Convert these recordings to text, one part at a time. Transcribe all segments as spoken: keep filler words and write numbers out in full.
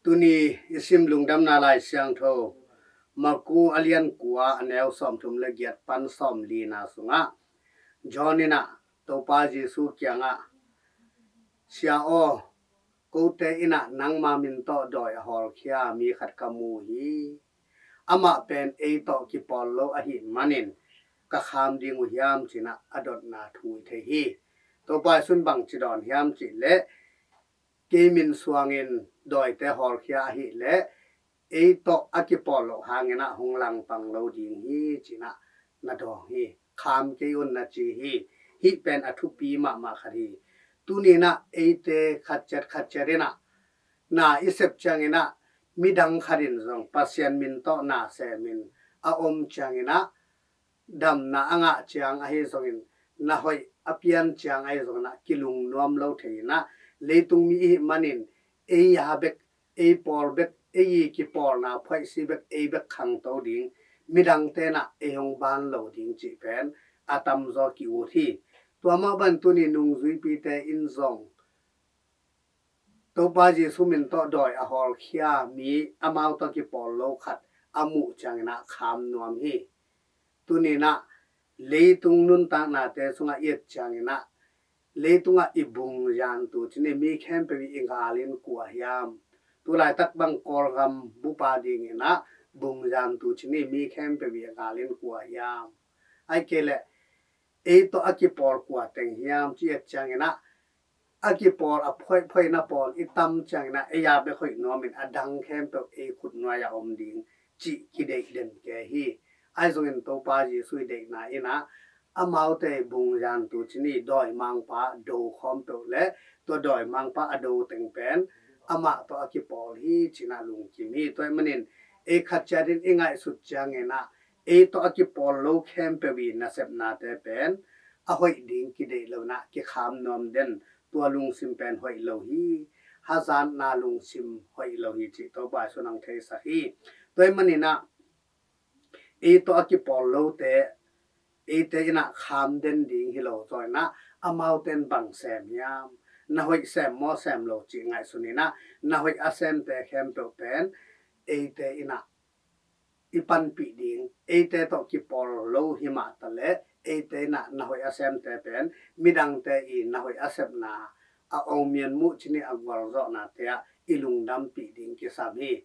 Tuni i sim lungdamna Lai Siangtho Marku a lian kua, a neu sawmthum le giat pan sawmlina sungah John in ah Topa Jesu kiangah, "Sia aw, kote in ah nangma min tawh dawi a hawlkhia mi khat ka mu hi. Amah pen ei tawh kipawl lo ahih manin ka kham ding uh hiam?" ci-in ah a dotna thu i thei hi. Topa Jesu in bangci dawn hiam cih leh, "Kei min suangin dawite hawlkhia ahih leh ei tawh a kipawl loh hangin ah hong langpang lo ding hi," ci-in ah na dawng hi. "Kham kei un," na ci hi. Hih pen a thupi mahmah khat hi. Tuni in ah eite khat ciat khat ciat in ah na i sep ciangin ah midang khat in zong Pasian min tawh na semin a om ciangin ah, damna a ngah ciang ahi zongin, na hoih a pian ciang ahi zongin ah kilungnuam lo thei in ah, leitung mi ihih manin ei ya bek, ei pawl bek, ei i kipawlna phuaihsi bek, ei bek khangto ding, midangte in ah ei hong ban lo ding cih pen a tamzaw ki-ut hi. Tua mah bang tuni nungzuipite in zong Topa Jesu min tawh dawi a hawlkhia mi, amau tawh kipawl lo khat a muh ciangin ah kham nuam hi. Tuni in ah leitung nuntaknate sungah i et ciangin ah, leitungah i bungzantu cih ni mi khempeuh i gal in kua hiam? Tulaitak bang Kawlgam bup a dingin ah bungzantu cih ni mi khempeuh i gal in kua hiam? Ahih kei leh ei tawh a kipawl kua teng hiam cih et ciangin ah, a kipawl a phuaihphuaihna pawl i tam ciangin ah ei a bek hoih nuamin a dang khempeuh ei khut nuai-ah om ding cih kideih den kei hi. Ahi zongin Topa Jesu i deihna in ah amaute bungzantu cih ni dawimangpa do khawm peuh le tua dawimangpa a do teng pen amah tawh a kipawl hi ci-in ah lungkim hi. Tua ahih manin ei khat ciat in i ngaihsut ciangin ah ei tawh a kipawl lo khempeuh i nasepnate pen a hoih ding kideih lo in ah kikham nuam den, tua lungsim pen hoih lo hi. Hazatna lungsim hoih lo hi cih Topa Jesu in hong theisak hi. Tua ahih manin ah ei tawh a kipawl lote eite in ah kham den ding hi lo zaw in ah, amaute in bang sem hiam? Na hoih sem maw sem lo cih ngaihsun in ah, na hoih a semte khempeuh pen eite in ah i panpih ding, eite tawh kipawl lo hi mah ta leh eite in ah na hoih a semte pen midangte i na hoih a sepna, a omian muh cih ni a gualzawhnate ah i lungdampih ding kisam hi.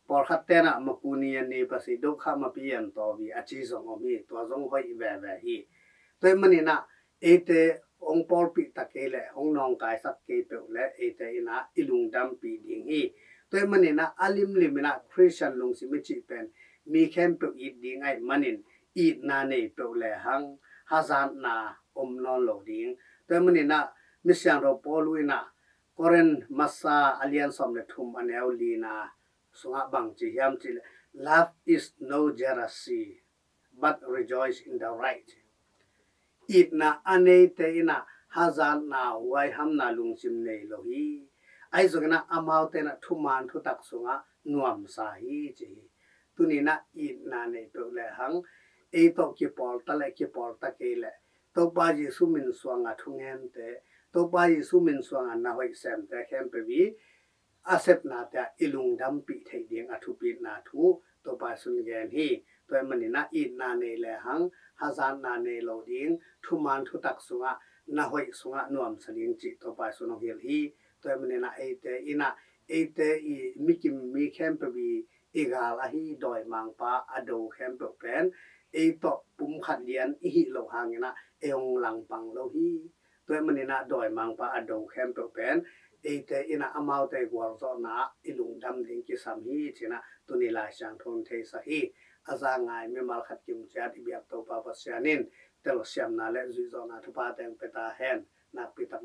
Pawlkhatte in ah makuni a ni pasi dok kha mapi an tawi a ci zong om hi. Tua zong hoih veve hi. Tua ahih manin ah eite hong pawlpih ta kei leh hong nawngkaisak kei peuh leh eite in ah i lungdampih ding hi. Tua ahih manin ah a limlim in ah Khristian lungsim i cih pen mi khempeuh it ding ahih manin itna nei peuh lehang hazatna om nawn lo ding. Tua ahih manin ah Misiangtho Paul in ah Korin masa a lian sawm le thum a neu lina sungah bang ci hiam cih leh, "Love is no jealousy, but rejoice in the right." Itna a neite in ah hazatna, huaihamna lungsim nei lo hi. Ahi zongin ah amaute in ah thuman thutak sungah nuamsa hi ci hi. Tuni in ah itna nei peuh lehang ei tawh kipawl ta leh kipawl ta kei leh Topa Jesu min suanga thungente, Topa Jesu min suanga na hoih semte khempeuh i a sepnate ah i lungdampih theih ding a thupitna thu Topa Jesu in gen hi. Tua ahih manin ah itna nei lehang hazatna nei lo ding, thuman thutak sungah, na hoih sungah nuamsa ding cih Topa Jesu in hong hilh hi. Tua ahih manin ah eite in ah eite i mikim mi khempeuh i i gal ahi dawimangpa a do khempeuh pen ei tawh pumkhat lian i hih loh hangin ah ei hong langpang lo hi. Tua ahih manin ah dawimangpa a do khempeuh pen eite in ah amaute gualzawhna ah i lungdam ding kisam hi ci-in ah tuni Lai Siangtho in theisak hi. A za ngai mimal khat kim ciat i biak Topa Pasian in telsiamna le zuihzawhna thupha teng pia ta hen. Nakpi tak